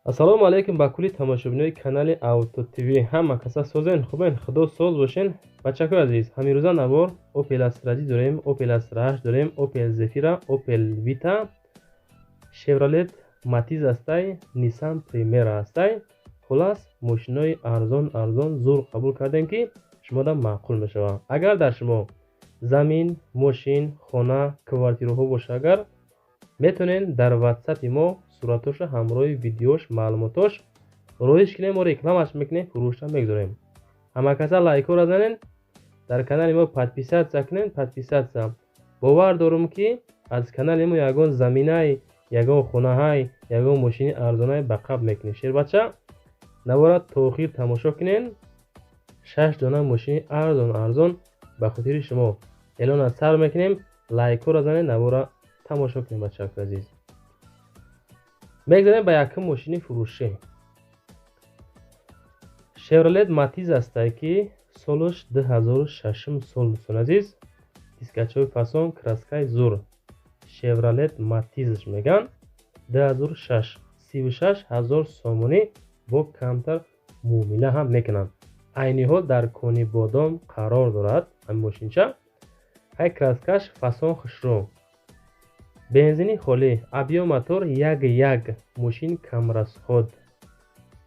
Ассалому алайкум ба кулли тамошобинои канали Авто ТВ. Ҳама каса созен, хубен, худо соз бошен. Бачакои азиз, ҳамирӯза навор Opel Astra G дорем, Opel Astra H дорем, Opel Zafira, Opel Vita, Chevrolet Matiz астай, Nissan Primera астай. Хулас, мошинои арзон арзон зур қабул кардем, ки шумода маъқул мешавад. Агар дар шумо замин, мошин, хона, квартираҳо боша, агар метавонед дар WhatsApp мо суратоша ҳамроҳи видеош, маълумотош роиш кунем, мо рекламаш мекунем, фурӯшта мегузорем. Ҳама каса лайкҳоро занен, дар канали мо подписаться кунен, подписаться. Бовар дорум, ки аз канали мо ягон заминай, ягон хонаҳай, ягон мошини арзонай ба қабл мекунем. Шербача, навора то охир тамошо кунен. Шаш дона мошини арзон арзон ба хотири шумо эълона сар мекунем. Лайкҳоро занен, навора тамошо кунем, бачаҳои азиз. Мегзарем ба якум мошини фурӯшӣ. Chevrolet Matiz астае, ки солаш 2006 сол, дӯстони азиз. Дискачаҳои фасон, краскаи зур. Chevrolet Matizш меган. 2006, 36 ҳазор сомонӣ, бо камтар муомила ҳам мекунанд. Айни ҳол дар Конибодом қарор дорад ҳамин мошинча. Ҳай, краскаш фасон, хушрӯ. Бензини холӣ, объём мотор 1,1, мошин камрасход.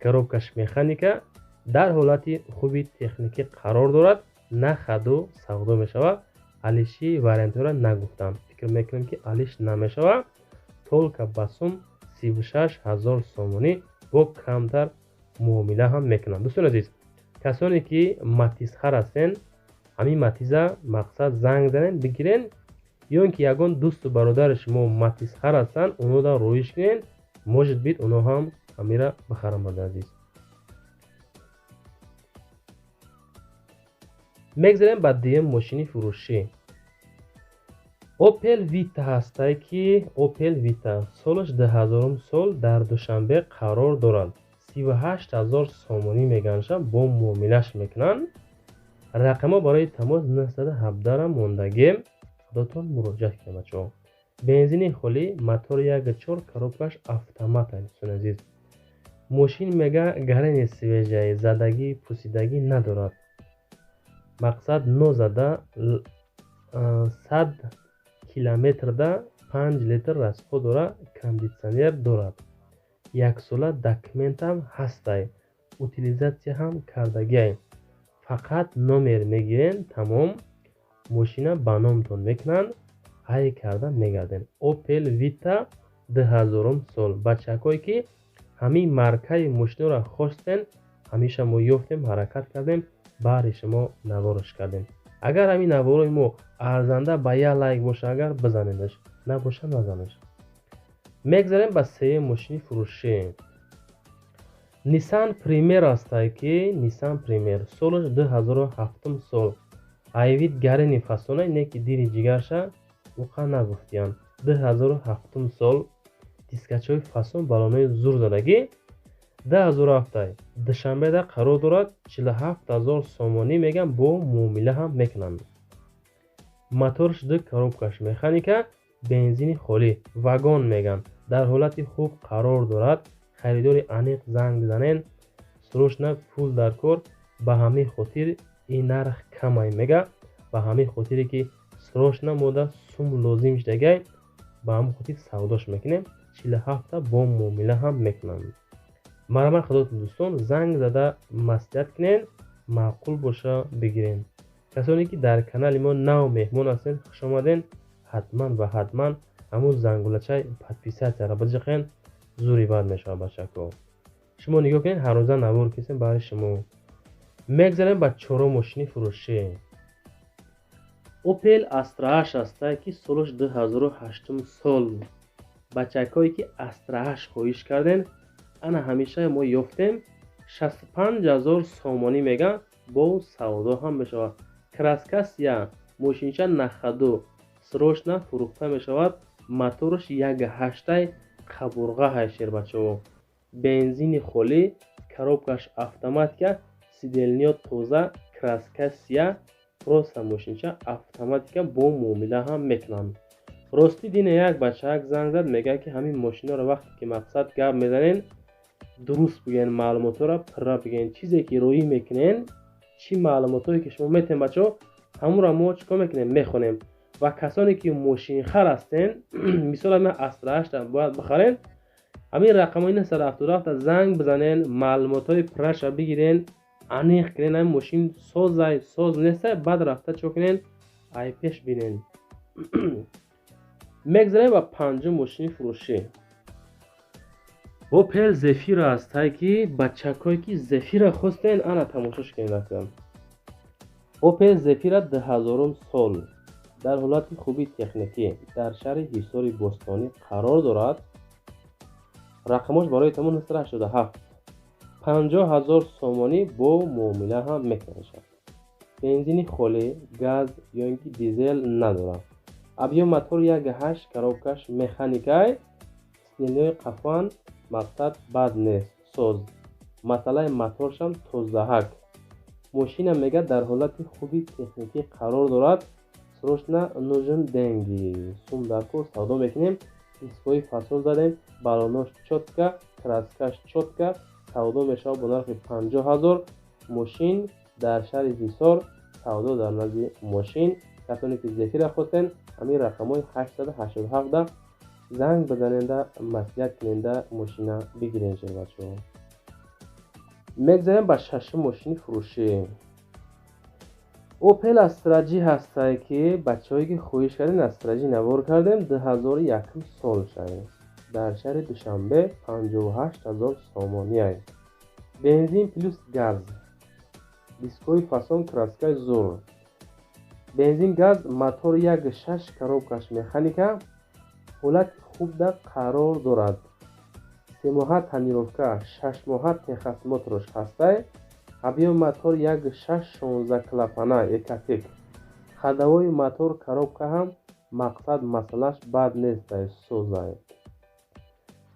Коробкаш механика, дар ҳолати хуби техникӣ қарор дорад, на ходу савдо мешавад. Алиши вариантҳоро нагуфтам. Фикр мекунам, ки алиш намешавад. Только ба сум 36 ҳазор сомонӣ, бо камтар муомила ҳам мекунанд. Дӯстони азиз, касоне ки матизхар ҳастен, ҳамин матиза мақсад занг занен, бигирен, ё ин ки ягон дӯсту бародари шумо матизхар ҳастанд, онҳоро роиш кунен, может быть, онҳо ҳам ҳамира бихаранд, бародари азиз. Мегзарем ба дуюм мошини фурӯшӣ. Opel Vita ҳастае, ки Opel Vita солаш 2000 сол, дар Душанбе қарор дорад. 38 ҳазор сомонӣ меганша, бо муомилаш мекунанд. Рақамҳо барои тамос 917 мондагем. Худотон муроҷиат кунед, бачаҳо. Бензини холӣ, мотор 1,4, коробкаш автомат, дӯстони азиз. Мошин мега гарени свежая, задагӣ, пусидагӣ надорад. Мақсад, нозада 100 километрда 5 литр расход дора, кондитсионер дорад. Яксола документам ҳастай, утилизатсия ҳам кардагиай. Фақат номер мегирен, тамом, мошина ба номтон мекунанд, ҳай карда мегарден. Opel Vita 2000 сол. Бачакое ки ҳамин маркаи мошиноро хостен, ҳамеша мо ёфтем, ҳаракат кардем, баҳри шумо навораш кардем. Агар ҳамин наворои мо арзанда ба як лайк боша, агар бизанедаш, набоша, назанеш. Мегзарем ба сеюм мошини фурӯшӣ. Nissan Primera астае, ки Nissan Primera солаш 2007 сол. Айвид гарени фасонай, не ки дири ҷигарша уқа нагуфтиянд. 2007 сол, дискачаҳои фасон, балонои зур задагӣ. 2007, Душанбеда қарор дорад, 47 ҳазор сомонӣ меган, бо муомила ҳам мекунанд. Моторш ду, коробкаш механика, бензини холӣ, вагон меган, дар ҳолати хуб қарор дорад. Харидори аниқ занг бизанен, срочно пул дар кор, ба ҳамин хотир ин нарх камай мега, ба ҳамин хотире ки срочно мода сум лозим шудагай, ба ҳамин хотир савдош мекунем. 47 бо муомила ҳам мекунанд. Марҳамат, худотон, дӯстон, занг зада маслиҳат кунен, маъқул боша, бигирен. Касоне ки дар канали мо нав меҳмон ҳастен, хуш омаден. Ҳатман ва ҳатман ҳамун зангулачаи подписатсияро биҷиқен, зури бад мешавад, бачако. Шумо нигоҳ кунед, ҳаррӯза навор кисем баҳри шумо. Мегзарем ба чорум мошини фурӯшӣ. Opel Astra H астае, ки солаш 2008 сол. Бачакое ки Astra H хоҳиш карден, ана ҳамеша мо ёфтем. 65 ҳазор сомонӣ меган, бо савдо ҳам мешавад. Краска сия, мошинча на ходу, срочно фурӯхта мешавад. Мотораш 1,8, қабурға шербачаҳо. Бензини холӣ, коробкаш автоматика, сиденьё тоза, краска сия, просто мошинча автоматика, бо муомила ҳам мекунанд. Ростӣ, дине як бачаак занг зад, мегӯяд, ки ҳамин мошиноро вақте ки мақсад гап мезанен, Дуруст бигӯен, маълумотҳоро пурра бигӯен. Чизе ки роӣ мекунен, чӣ маълумотҳое ки шумо метем, бачаҳо, ҳамонро мо чӣ кор мекунем? Мехонем. Ва касоне ки мошинхар ҳастен, мисол, ҳамин Астра ҳашта бояд бихарен, ҳамин рақамҳои 977 занг бизанен, маълумотҳои пурраша бигирен, аниқ кунен, ҳамин мошин созай, соз нестай, баъд рафта чӣ кунен, ай пеш бинен. Мегзарем ба панҷум мошини фурӯшӣ. Опел Зефира ҳастай, ки бачакҳое ки Зефира хостен, ана тамошош кунед. Акам, Опел Зефира 2000-ум сол, дар ҳолати хуби техникӣ, дар шаҳри Ҳисори Бостонӣ қарор дорад. Рақамош барои тамон 987. 50 000 сомонӣ, бо муомила ҳам мекунашад. Бензини холӣ, газ ё ин ки дизел надорад. Объём мотор 1,8, коробкаш механикай. Сиденьяҳои қафан, мақсад, бад нест, соз. Масъалаи моторшам тозаҳак. Мошина, мегӯяд, дар ҳолати хуби техникӣ қарор дорад. Срочно нужен деньги, сум дар кор, савдо мекунем. Дискҳои фасон задем, балонош чётко, краскаш чётко. Савдо мешавад бо нархи 50 000. Мошин дар шаҳри Ҳисор, савдо дар назди мошин. Касоне ки Зефира хостен, ҳамин рақамҳои 887 занг бизаненда, маслиҳат куненда, мошина бигирен. Бачаҳо, мегзарем ба шашум мошини фурӯшӣ. Опел Астра Ҷи ҳастае, ки бачаҳое ки хоҳиш кардем, Астра Ҷи навор кардем. 2001 сол шавем, дар шаҳри Душанбе, 58 000 сомониай. Бензин плюс газ, дискҳои фасон, краскаи зур, бензин, газ, мотор 1,6, коробкаш механика, ҳолати хубда қарор дорад. 3 моҳа тонировка, 6 моҳа техосмотрош ҳастай. Объём мотор 1,6, 16 клапана, Ecotec. Ходовой, мотор, коробка ҳам, мақсад, масъалаш бад нестай, созай.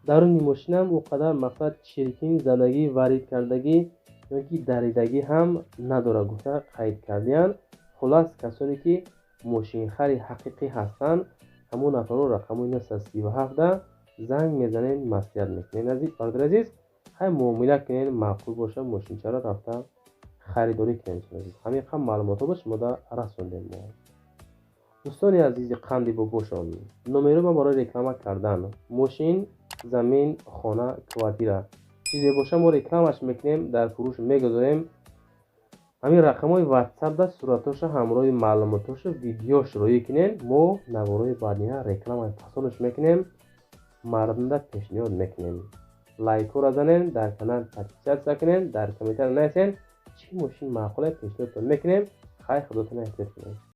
Даруни мошинам о қадар, мақсад, чиркин задагӣ, варид кардагӣ ё ки даридагӣ ҳам надорад, гуфта қайд кардиянд. Хуллас, касоне ки мошинхари ҳақиқӣ ҳастанд, ҳамон нафарҳо рақамҳои 937 занг мезанед, маслиҳат мекунед. Бародари азиз, хай, муомила кунед, маъқул боша, мошинчаро рафта харидорӣ кунед. Азиз, ҳамин қам маълумотҳо ба шумода расондем мо. Дӯстони азизи қанди бобошон, номеро ма барои реклама кардан мошин, замин, хона, квартира, чизе боша, мо рекламаш мекунем, дар фурӯш мегузорем. Ҳамин рақамҳои ватсапда суратҳоша ҳамроҳи маълумотҳоша, видеош роӣ кунед. Мо наворҳои баъдина рекламаи пасонаш мекунем, мардумда пешниҳод мекунем. Лайкҳоро занен, дар канал подписаться кунен, дар комментария нависен, чӣ мошин маъқуле, пешниҳодтон мекунем. Хайр, худотон эҳтиёт кунед.